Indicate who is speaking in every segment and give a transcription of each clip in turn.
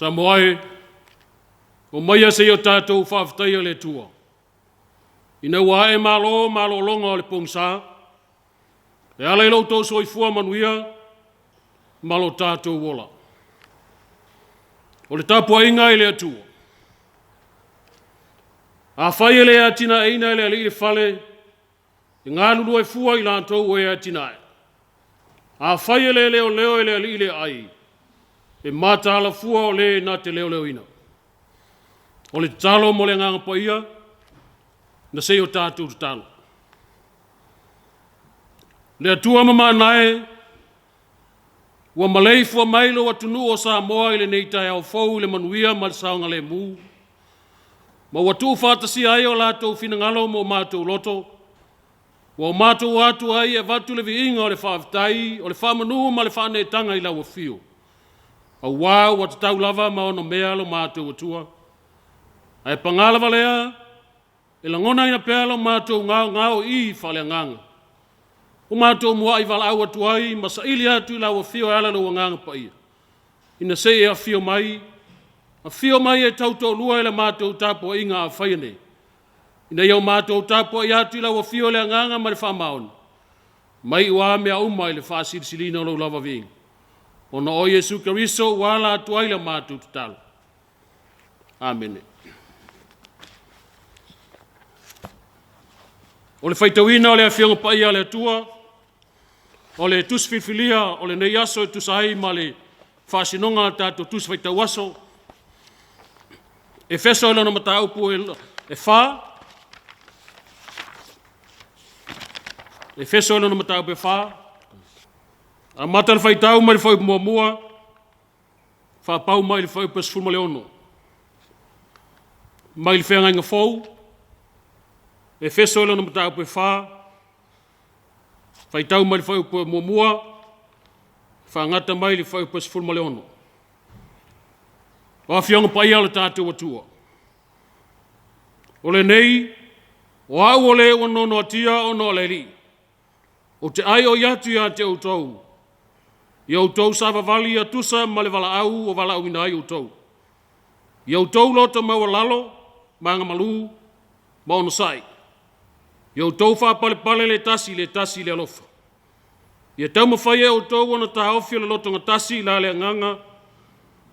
Speaker 1: Samoa e, omaia se i o tatou faafetaia le Atua. Ina ua ae malo malologa o le pogisa, e ala i lo outou soifua manuia ma lo tatou ola. O le tapuaiga i le Atua. Afai e le atinaeina e le Alii le fale, e galulue fua i latou o e atinae. Afai e le leoleo e le Alii le aai, e mataala fua o le na te leoleoina. O le tatalo mo le Agaga Paia, na se i o tatou tatalo. Le Atua mamana e, ua maleifua mai lou atunuu o Samoa i lenei taeao fou i le manuia ma le saogalemu, ma ua tuufaatasia ai o latou finagalo ma o matou loto, ua o matou o atu ai e avatu le viiga o le faafetai, o le faamanu ma le faaneetaga i lau afio, auā ua tatau lava ma onomea lo matou Atua. Ae paga lava lea, e lagonaina pea lo matou gaogaoii faaleagaga. Ua matou muai valaau atu ai ma saili atu i lau afio e ala i lou Agaga Paia, ina se i e afio mai, afio mai e tautoalua i le matou tapuaiga a faia nei, ina ia o matou tapuai atu i lau afio i le agaga ma le faamaoni, mai ua mea uma i le faasilisiliina o lou lava viiga. Ona o Iesu Keriso ua ala atu ai le matou tatalo. Amene. O le faitauina o le Afioga Paia a le Atua, o le tusi filifilia o lenei aso e tusa ai ma le faasinoga a le tatou tusi faitau aso, Efeso i lona mataupu e 4, Efeso i lona mataupu e 4, amata le faitau mai le fuaiupu muamua, faapau mai le fuaiupu e 16. Mai le Feagaiga Fou, Efeso i lona mataupu e 4, faitau mai le fuaiupu muamua, faagata mai le fuaiupu e 16. O Afioga Paia a lo tatou Atua, o lenei, o au o le ua nonoatia ona o le Alii, ou te aioi atu ia te outou, ia outou savavali ia tusa ma le valaau ua valaauina ai outou. Ia outou loto maualalo ma agamalu ma onosai. Ia outou faapalepale le tasi i le tasi i le alofa. Ia taumafai e outou ona taofi o le lotogatasi i la le agaga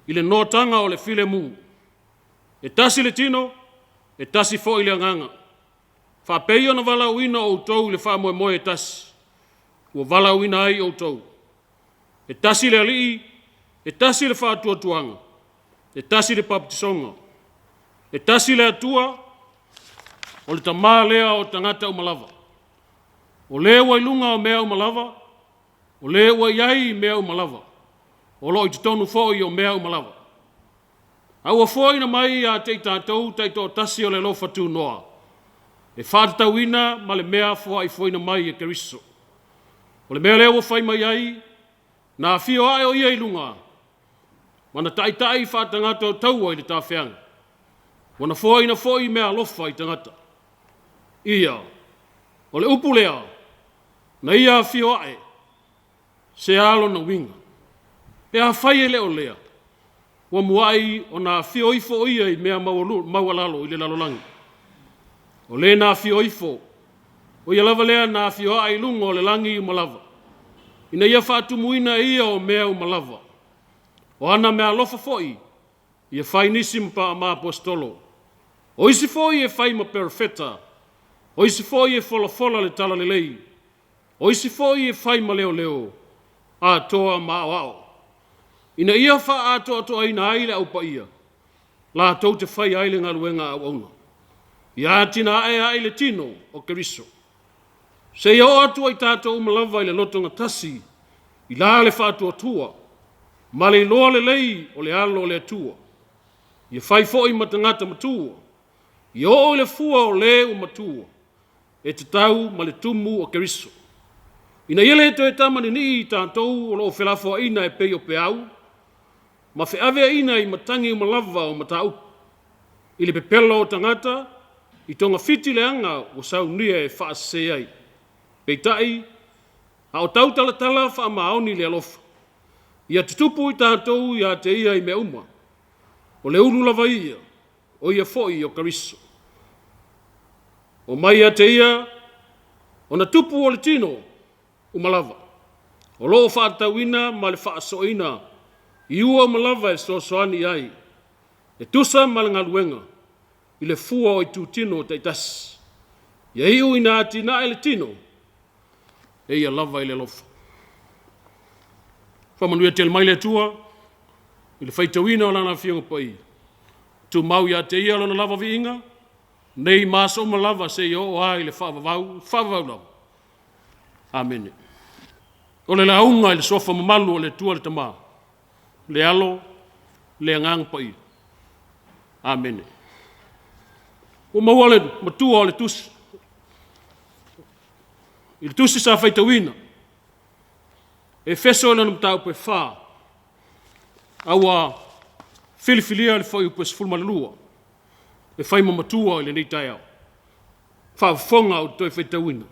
Speaker 1: i le noataga o le filemu. E tasi le tino, e tasi foi le agaga. Faapei ona valaauina outou i le faamoemoe e tasi, ua valaauina ai outou. E tasi le Alii, e tasi le faatuatuaga, e tasi le papatisoga, e tasi le Atua, o le Tama lea o tagata uma lava. O le ua i luga o mea uma lava, o le ua i ai mea uma lava, o lo o i totonu foi o mea uma lava. A ua foaina mai ia te i tatou taitoatasi o le alofa tunoa, e faatatauina ma le mea foaifoaina mai e Keriso. O le mea lea ua fai mai ai, na afio ae o ia i luga, ma na taitai faatagata o taua i le tafeaga, ua na foaina foi mea alofa i tagata. Ia, o le upu lea, na ia afio ae, se a lona uiga? Pe afai e le o lea, ua muai ona afio ifo o ia i mea maualalo i le lalolagi. O le na afio ifo, o ia lava lea na afio ae i luga o le lagi uma lava, ina ia faatumuina e ia o mea uma lava. O ana meaalofa foi, ia fai nisi ma aposetolo, o isi foi e fai ma perofeta, o isi foi e folafola le talalelei, o isi foi e fai ma leoleo, atoa ma aoao, ina ia faaatoatoaina ai le Au Paia, latou te faia ai le galuega a auauna, ia atinae ai le tino o Keriso, seia oo atu ai tatou uma lava i le lotogatasi i la le faatuatua. ma le iloa lelei o le alo o le Atua. Ia fai foi ma tagata matua, ia oo i le fua o le ua matua, e tatau ma le tumu o Keriso. Ina ia le toe tamaninii i tatou o lo o felafoaiina e pei o peau, ma feaveaiina i matagi uma lava o mataupu, i le pepelo o tagata, i togafiti leaga ua saunia e faasese ai. Peitai, a o tautalatala faamaoni le alofa, ia tutupu i tatou ia te ia i mea uma, o le ulu lava ia, o ia foi o Keriso. O mai ia te ia, ona tupu o le tino uma lava, o lo o faatatauina ma le faasoaina i ua uma lava e fesoasoani i ai, e tusa ma le galuega i le fua o itutino taitasi. Ia iu ina atinae le tino, e ia lava i le alofa. Faamanuia tele mai le Atua i le faitauina o Lana Afioga Paia. Tumau ia te Ia Lona lava viiga, nei ma aso uma lava seia oo lava i le faavavau, faavavau lava. Amene. O le lauga i le suafa mamalu o le Atua le Tama, le Alo, le Agaga Paia. Amene. Ua maua le matua o le tusi, i le tusi sa faitauina, Efeso i lona mataupu e 4, a ua filifilia le fuaiupu e 12 e fai ma matua i lenei taeao. Faafofoga ou te toe faitauina.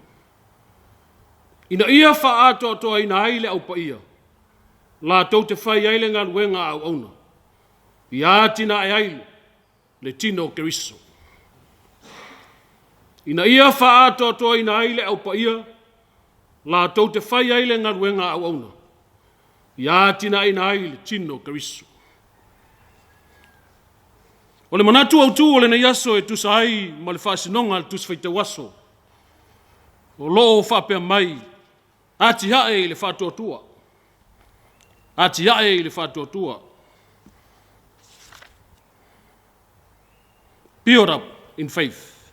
Speaker 1: Ina ia faaatoatoaina ai le au paia, latou te fai ai le galuega a auauna, ia atinae ai le tino o Keriso. Ina ia faaatoatoaina ai le au paia, latou te fai ai le galuega a auauna, ia atinaeina ai le tino o Keriso. O le manatu autu o lenei aso e tusa ai ma le faasinoga a le Tusi Faitau Aso, o lo o faapea mai, atiae i le faatuatua. Atiae i le faatuatua. Build up in faith.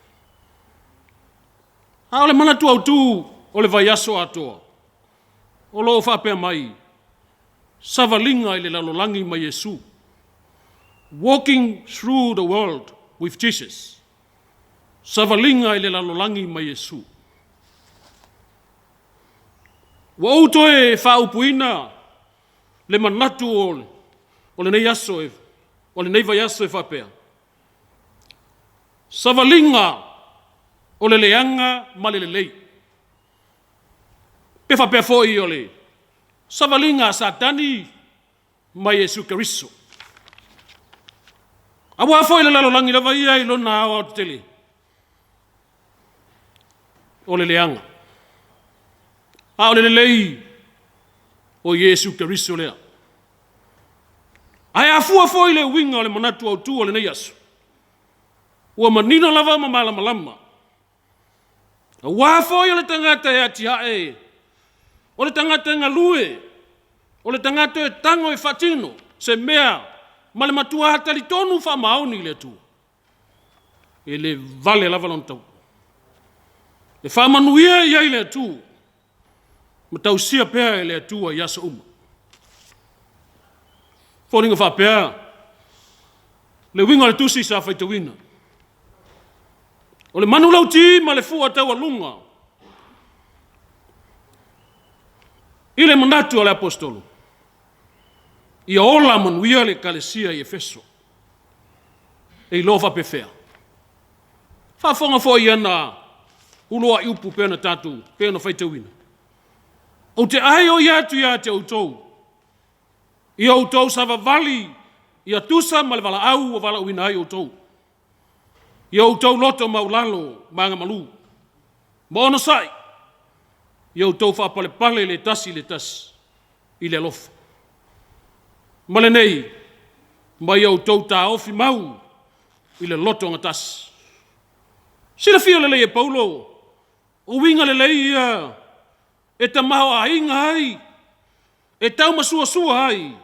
Speaker 1: A o le manatu autu o le vaiaso atoa, o lo o faapea mai, savaliga i le lalolagi ma Iesu. Walking through the world with Jesus. Savaliga i le lalolagi ma Iesu. Ua ou toe faaupuina le manatu o lenei aso, o lenei vaiaso e faapea, savaliga o le leaga ma le lelei. Pe faapea foi o le savaliga a Satani ma Iesu Keriso. Aua foi le lalolagi lava ia i lona aoaotetele, o le leaga, a o le lelei o Iesu Keriso lea. Ae a fua foi le uiga o le manatu autu o lenei aso, ua manino lava ma malamalama, aua foi o le tagata e atiae, o le tagata e galue, o le tagata e tago e faatino se mea ma le matua talitonu faamaoni i le Atua, e le vale lava lona taua. E faamanuia i ai le Atua ma tausia pea e le Atua i aso uma. Foliga faapea le uiga o le tusi sa faitauina. O le manulauti ma le fua taualuga i le manatu o le Aposetolo, ia ola manuia le Ekalesia i Efeso. E iloa faapefea? Faafofoga foi i ana uluai upu pei ona tatou, pei ona faitauina. Ou te aioi atu ia te outou, ia outou savavali ia tusa ma le valaau ua valaauina ai outou. Ia outou loto maualalo ma agamalu, ma onosai, ia outou faapalepale le tasi i le tasi i le alofa. Ma lenei, ma ia outou taofi mau i le loto gatasi. Silafia lelei e Paulo, o uiga lelei ia e tamaoaiga ai, e taumasuasua ai,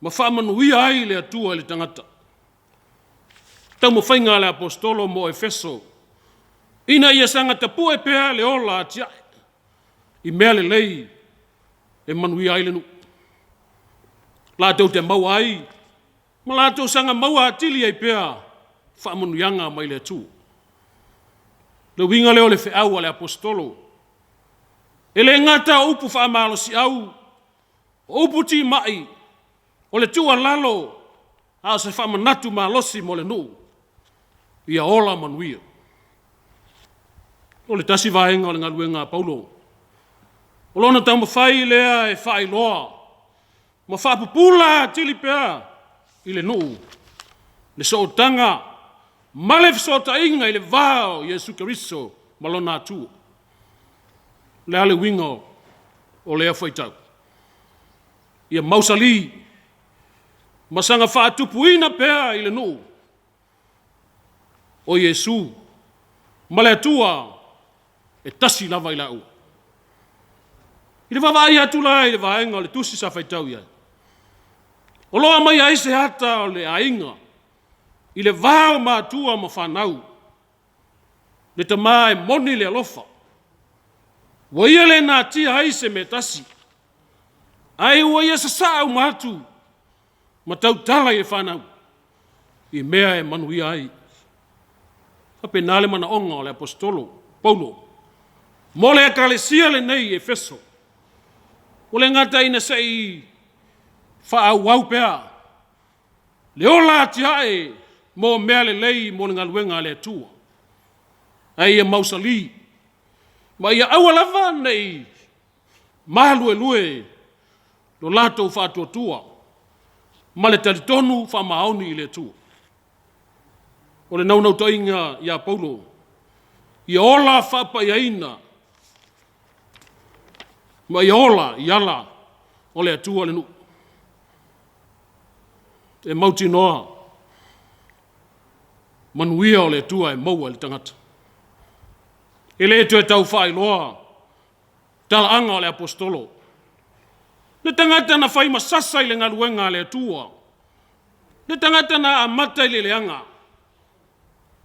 Speaker 1: ma faamanuia ai le Atua i le tagata. Taumafaiga a le Aposetolo mo Efeso, ina ia saga tapue pea le ola atiae i mea lelei e manuia ai le nuu. Latou te maua ai ma latou saga maua atili ai pea faamanuiaga mai le Atua. Le uiga lea o le feau a le Aposetolo, e le gata o upu faamalosiau, o upu timai, o le tuualalo, a o se faamanatu malosi mo le nuu, ia ola manuia. O le tasi vaega o le galuega a Paulo, o lona taumafai lea e faailoa ma faapupula atili pea i le nuu le sootaga ma le fesootaiga i le va o Iesu Keriso ma lona Atua. O le a le uiga o lea faitau? Ia mausali ma saga faatupuina pea i le nuu o Iesu ma le Atua e tasi lava i laua. I le vaavaai atu la i le vaega o le tusi sa faitau i ai, o lo o aumaia ai se ata o le aiga i le va o matua ma fanau, le tama e moni le alofa, ua ia le natia ai se mea e tasi, ae ua ia sasaa uma atu ma tautala i le fanau i mea e manuia ai. E faapena le manaoga o le Aposetolo Paulo mo le ekalesia lenei i Efeso. Ua le gata ina se i faaauau pea le ola atiae mo mea lelei mo le galuega a le Atua, a ia mausali ma ia aua lava ne i maluelue lo latou faatuatua ma le talitonu faamaoni i le Atua. O le naunautaiga ia Paulo, ia ola faapaiaina ma ia ola i ala o le Atua le nuu. E mautinoa manuia o le Atua e maua e le tagata. E le toe tau faailoa talaaga o le Aposetolo, le tagata na fai ma sasa i le galuega a le Atua, le tagata na amata i le leaga,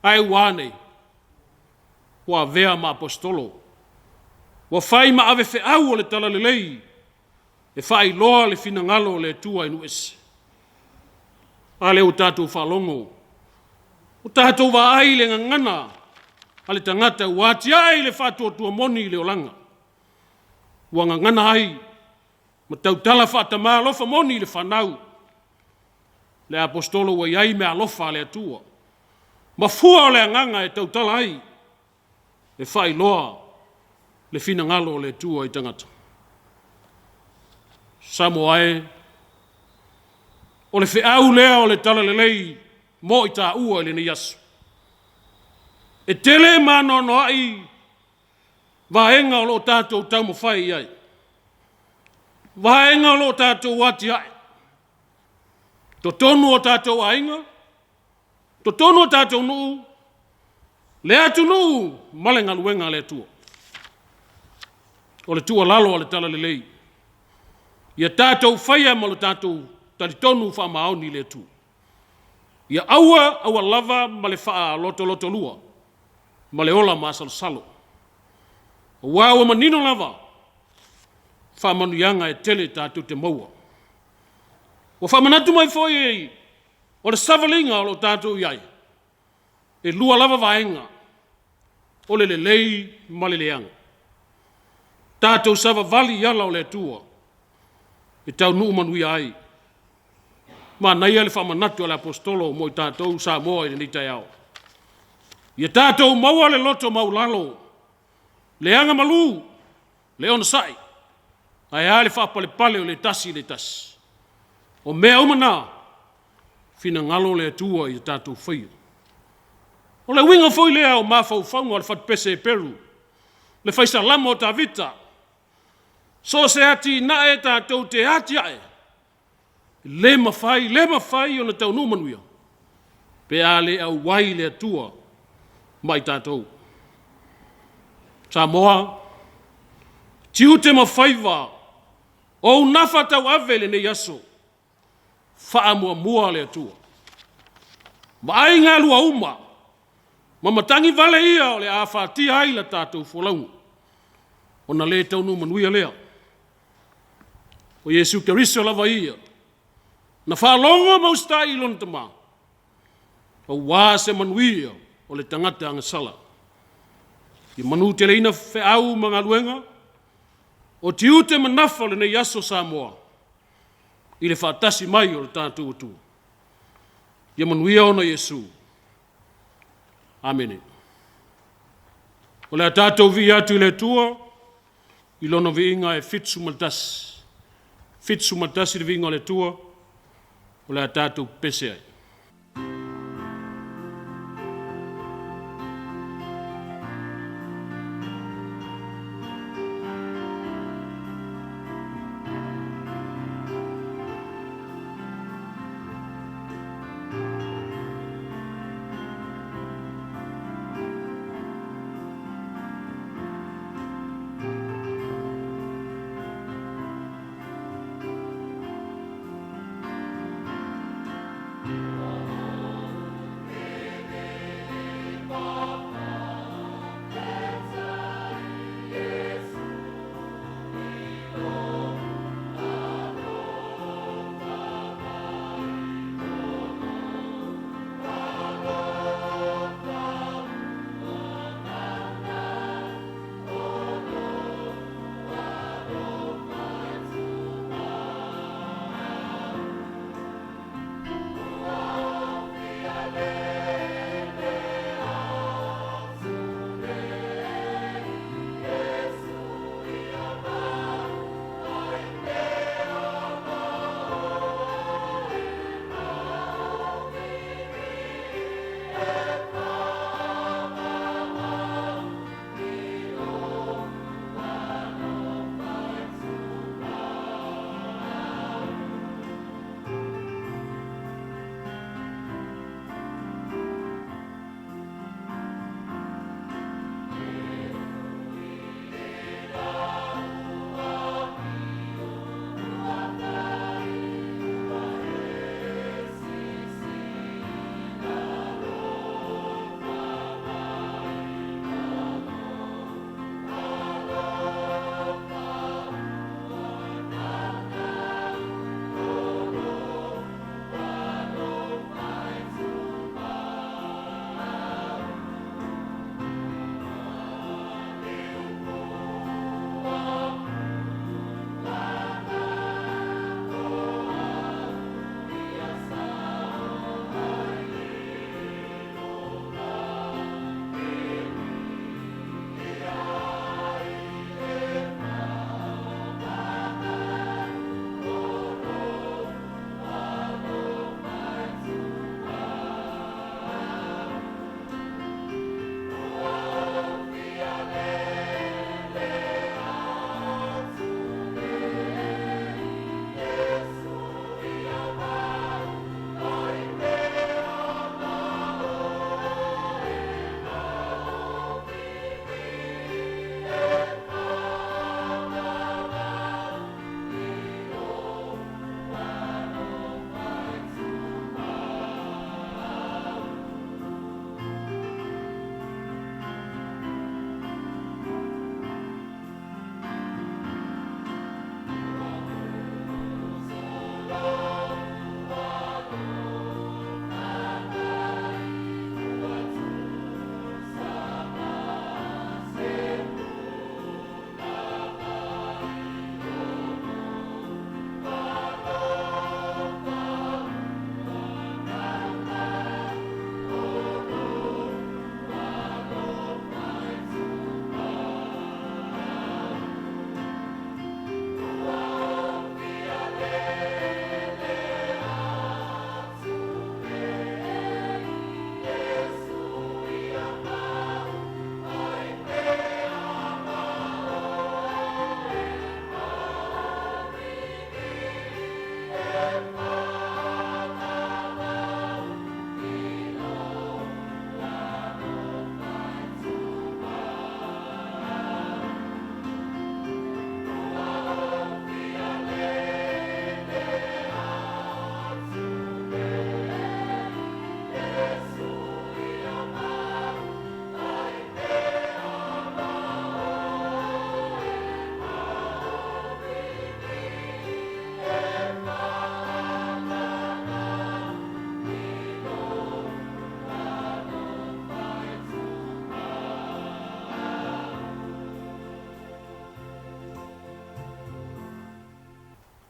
Speaker 1: ae ua a nei? Ua avea ma Aposetolo, ua fai ma avefeau o le Talalelei e faailoa le finagalo o le Atua i nuu ese. A lea ua tatou faalogo, ua tatou vaai i le gagana a le tagata ua atiae i le faatuatua moni i le olaga, ua gagana ai ma tautala faatama alofa moni i le fanau, le Aposetolo ua i ai meaalofa a le Atua, ma fua o le agaga e tautala ai, e faailoa le finagalo o le Atua i tagata. Samoa e, o le feau lea o le Talalelei mo i taua i lenei aso. E tele ma anoanoai vaega o lo o tatou taumafai i ai, vaega o lo o tatou atiae, totonu o tatou aiga, totonu o tatou nuu, le atunuu ma le galuega a le Atua. O le tuualalo a le Talalelei, ia tatou faia ma lo tatou talitonu faamaoni i le Atua. Ia aua aua lava ma le faalotolotolua ma le ola masalosalo, aua ua manino lava faamanuiaga e tele tatou te maua. Ua faamanatu mai foi o le savaliga o lo o tatou i ai, e lua lava vaega, o le lelei ma le leaga. Tatou savavali i ala o le Atua e taunuu manuia ai. Manaia le faamanatu a le Aposetolo mo i tatou Samoa i lenei taeao. Ia tatou maua le loto maualalo, le agamalu, le onosai, ae a le faapalepale o le tasi i le tasi. O mea uma na, finagalo le Atua ia tatou faia. O le uiga foi lea o mafaufauga o le fale Heperu, le fai Salamo o Tavita, so o se atinae tatou te atiae, le mafai, le mafai ona taunuu manuia, pe a le auai le Atua ma i tatou. Samoa, tiute ma faiva o ou nafa tauave i lenei aso, faamuamua le Atua. Vaai galua uma ma matagi vale ia o le a afatia ai la tatou folauga, ona le taunuu manuia lea. O Iesu Keriso lava ia. Na faalogo ma usitai i lona tama, aua se manuia o le tagata agasala. Ia manuteleina feau ma galuega, o tiute ma nafa o lenei aso Samoa, i le faatasi mai o le tatou Atua. Ia manuia ona o Iesu. Amene. O le a tatou viia atu i le Atua i Lona viiga e 71. 71 le viiga o le Atua, o le a tatou pepese ai.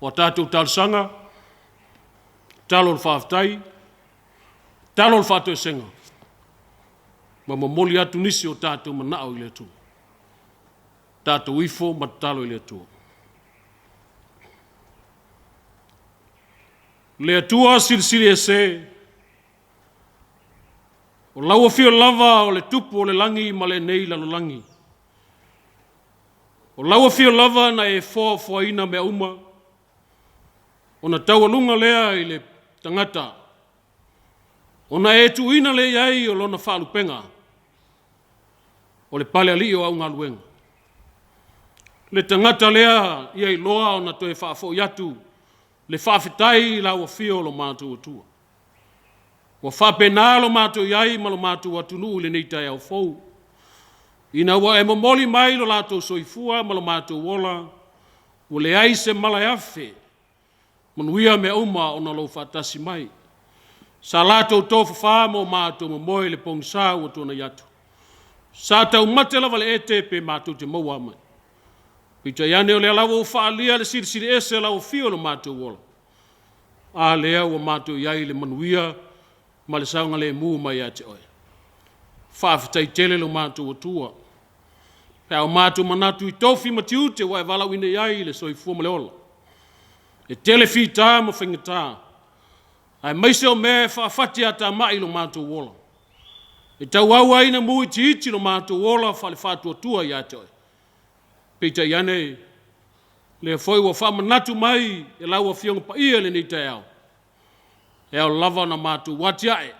Speaker 1: O a tatou talosaga, talo o le faafetai, talo o le faatoesega, ma momoli atu nisi o tatou manao i le Atua. Tatou ifo ma tatalo i le Atua. Le Atua Silisili Ese, o lau afio lava o le Tupu o le lagi ma lenei lalolagi. O lau afio lava na e foafoaina mea uma, ona taualuga lea i le tagata, ona e tuuina lea i ai o lona faalupega, o le palealii o au galuega. Le tagata lea ia iloa ona toe faafoi atu le faafetai i lau afio lo matou Atua. Ua faapena lo matou i ai ma lo matou atunuu i lenei taeao fou, ina ua e momoli mai lo latou soifua ma lo matou ola, ua leai se mala e afe, manuia mea uma ona o lou faatasi mai. Sa latou tofafa ma o matou momoe i le pogisa ua tuanai atu. Sa taumate lava le ete pe matou te maua mai. Peitai ane o lea lava ua faaalia le Silisili Ese o lau Afio i lo matou ola. A lea ua matou i ai i le manuia ma le saogalemu mai ia te oe. Faafetai tele lo matou Atua. Pe a o matou manatu i tofi ma tiute ua e valaauina i ai le soifua ma le ola. E tele fita ma faigata, aemaise o mea e faafatiatamai i lo matou ola. E tauau ai ina mu itiiti lo matou ola faale-faatuatua ia te oe. Peitai ane, lea foi ua faamanatu mai e lau Afioga Paia i lenei taeao, e ao lava ona matou atiae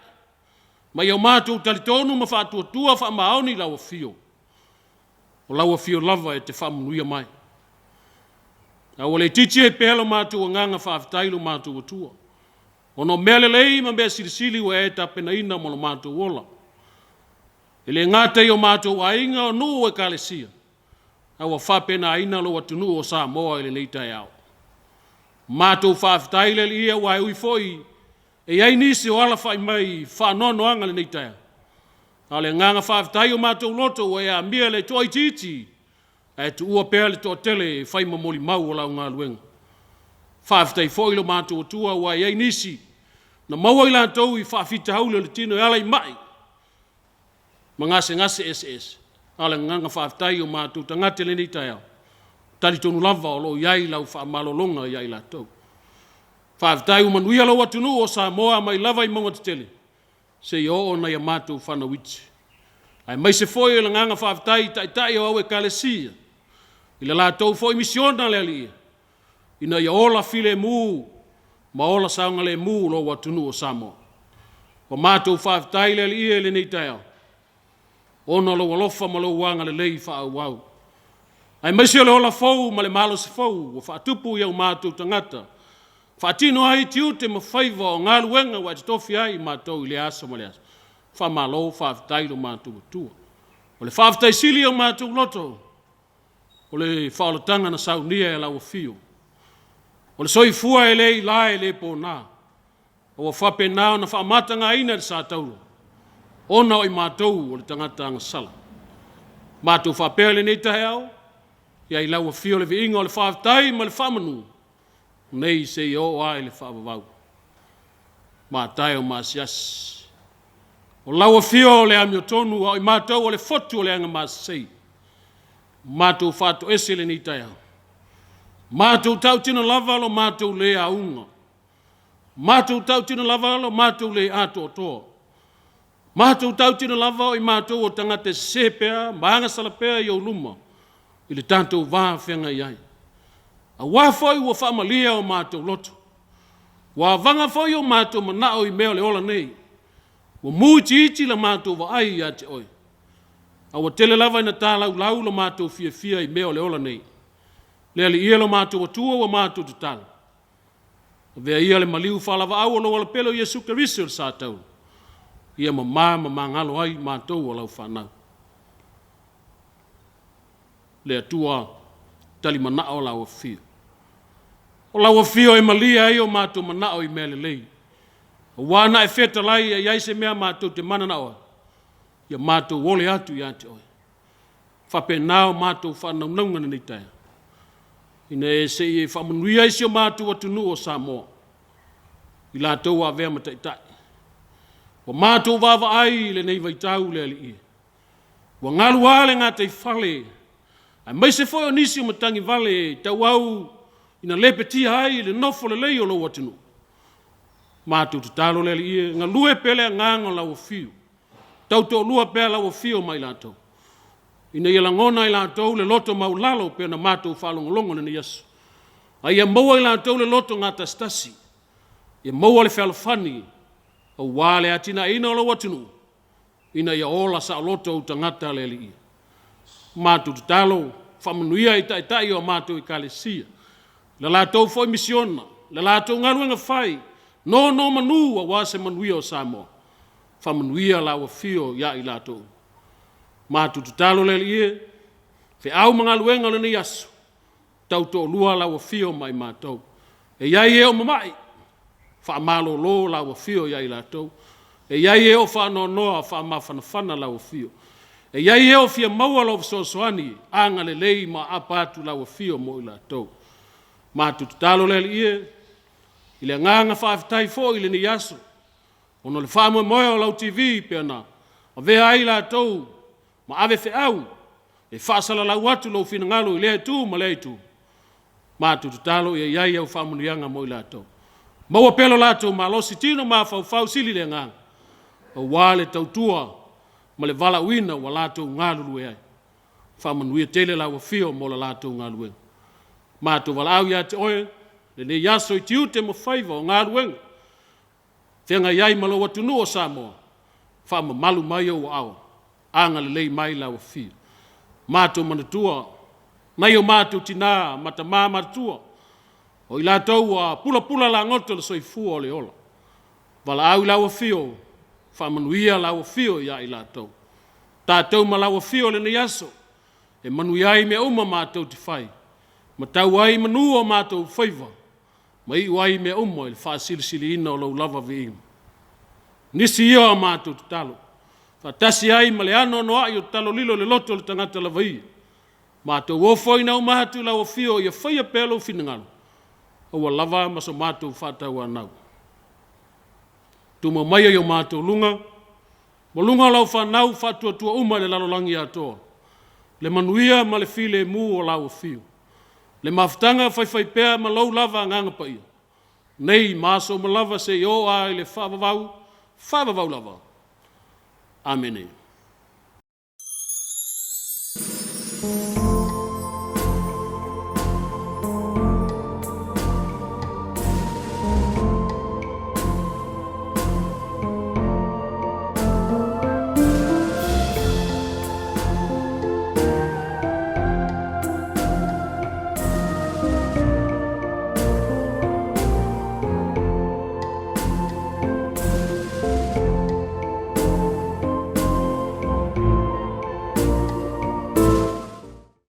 Speaker 1: ma ia matou talitonu ma faatuatua faamaoni i lau afio, o lau afio lava e te faamanuia mai. A ua le itiiti ai pea lo matou agaga faafetai i lo matou Atua, ona o mea lelei ma mea silisili ua e tapenaina mo lo matou ola. E le gata i o matou aiga, o nuu, o ekalesia, a ua faapenaina lou atunuu o Samoa i lenei taeao. Matou faafetai le Alii aua e ui foi e i ai nisi o alafai mai i faanoanoaga i lenei taeao, a o le agaga faafetai o matou loto ua e amia le toaitiiti ae tuua pea le toatele e fai ma molimau o lau galuega. Faafetai foi lo matou Atua aua e i ai nisi na maua i latou i faafitauli o le tino e ala i mai ma gasegase eseese. A o le agaga faafetai o matou tagata i lenei taeao, talitonu lava o lo o i ai lau faamalologa ia i latou. Faafetai ua manuia lou atunuu o Samoa mai lava i mauga tetele seia oo nai a matou fanau iti. Aemaise foi o le agaga faafetai i taitai o au ekalesia i le latou foi misiona le Alii, ina ia ola filemu ma ola saogalemu lou atunuu o Samoa. Ua matou faafetai le Alii e i lenei taeao, ona o lou alofa ma lou agalelei faaauau, aemaise o le ola fou ma le malosi fou ua faatupu i o matou tagata, faatino ai tiute ma faiva o galuega ua e totofi ai i matou i lea aso ma lea aso. Faamalo faafetai i lo matou Atua. O le faafetai sili i o matou loto, o le faaolataga na saunia e lau afio. O le soifua e le ila e le pona, ua faapena ona faamatagaina e le Satauro, ona o i matou o le tagata agasala. Matou faapea i lenei taeao, ia i lau afio le viiga o le faafetai ma le faamanu, nei seia oo lava i le faavavau. Mataio Masiasi. O lau afio o le amiotonu, a o i matou o le fotu o le agamasasei. Matou faatoese i lenei taeao. Matou tautino lava lo matou le auga. Matou tautino lava lo matou le atoatoa. Matou tautino lava o i matou o tagata e sese pea ma agasala pea i ou luma i le tatou va feagai ai. Aua foi ua faamalie o matou loto, ua avaga foi o matou manao i mea o le ola nei, ua mu itiiti la matou vaai ia te oe, a ua tele lava ina talaulau lo matou fiafia i mea o le ola nei. Le Alii e lo matou Atua ua matou tatalo, avea ia le maliu faalavaau o lou alapele o Iesu Keriso i le sa taula, ia mama ma magalo ai matou o lau fanau. Le Atua talimanao lau afio. O lau afio e malie ai o matou manao i mea lelei. Aua na e fetalai e i ai se mea matou te mananao ai, ia matou ole atu ia te oe. Faapena o matou faanaunauga i lenei taeao. Ina e se i e faamanuia ai si o matou atunuu o Samoa, i latou ua avea ma taitai. Ua matou vaavaai i lenei vaitau le Alii, ua galuā le gataifale, aemaise foi o nisi o matagivale e tauau ina lepetia ai le nofo lelei o lou atunuu. Matou tatalo le Alii e, galue pea le agaga o lau afio, tautoalua pea lau afio ma i latou, ina ia lagona e latou le loto maualalo pei ona matou faalogologo i lenei aso, a ia maua e latou le loto gatasitasi, ia maua le fealofani aua le atinaeina o lou atunuu, ina ia ola saoloto ou tagata le Alii. Matou tatalo, faamanuia i taitai o matou ekalesia, le latou foi misiona, le latou galuega fai, nonomanu aua se manuia o Samoa. Faamanuia lau afio ia i latou. Matou tatalo le Alii e, feau ma galuega o lenei aso, tautoalua lau afio ma i matou. E i ai e o mamai, faamalolo lau afio ia i latou. E i ai e o faanoanoa, faamafanafana lau afio. E i ai e o fia maua lou fesoasoani, agalelei ma aapa atu lau afio mo i latou. Matou tatalo le Alii e, i le agaga faafetai foi i lenei aso, ona o le faamoemoe o lau TV pei ona avea ai i latou ma ave feau e faasalalau atu lou finagalo i lea itu ma lea itu, matou tatalo ia i ai au faamanuiaga mo i latou. Maua pea lo latou malosi, tino ma mafaufau, sili le agaga, aua le tautua ma le valaauina ua latou galulue ai. Faamanuia tele lau afio mo le latou galuega. Matou valaau ia te oe, lenei aso i tiute ma faiva o galuega, feagai ai ma lou atunuu o Samoa, faamamalu mai ou aao, agalelei mai lau afio. Matou manatua nai o matou tina ma tama matutua, o i latou ua pulapula lagoto le soifua o le ola. Valaau i lau afio, faamanuia lau afio ia i latou. Tatou ma lau afio i lenei aso, e manuia ai mea uma matou te fai, ma tau ai i manu o matou faiva, ma iu ai mea uma i le faasilisiliina o lou lava viiga. Nisi ia o a matou tatalo, faatasi ai ma le anoanoai o tatalo lilo i le loto o le tagata lava ia, matou ofoina uma atu i lau afio ia faia pea lou finagalo, aua lava ma so matou faatauanau. Tumau maia i o matou luga, ma luga o lau fanau faatuatua uma i le lalolagi atoa, le manuia ma le filemu o lau afio, le mafutaga faifaipea ma lou lava Agaga Paia, nei ma aso uma lava seia oo lava i le faavavau, faavavau lava. Amene.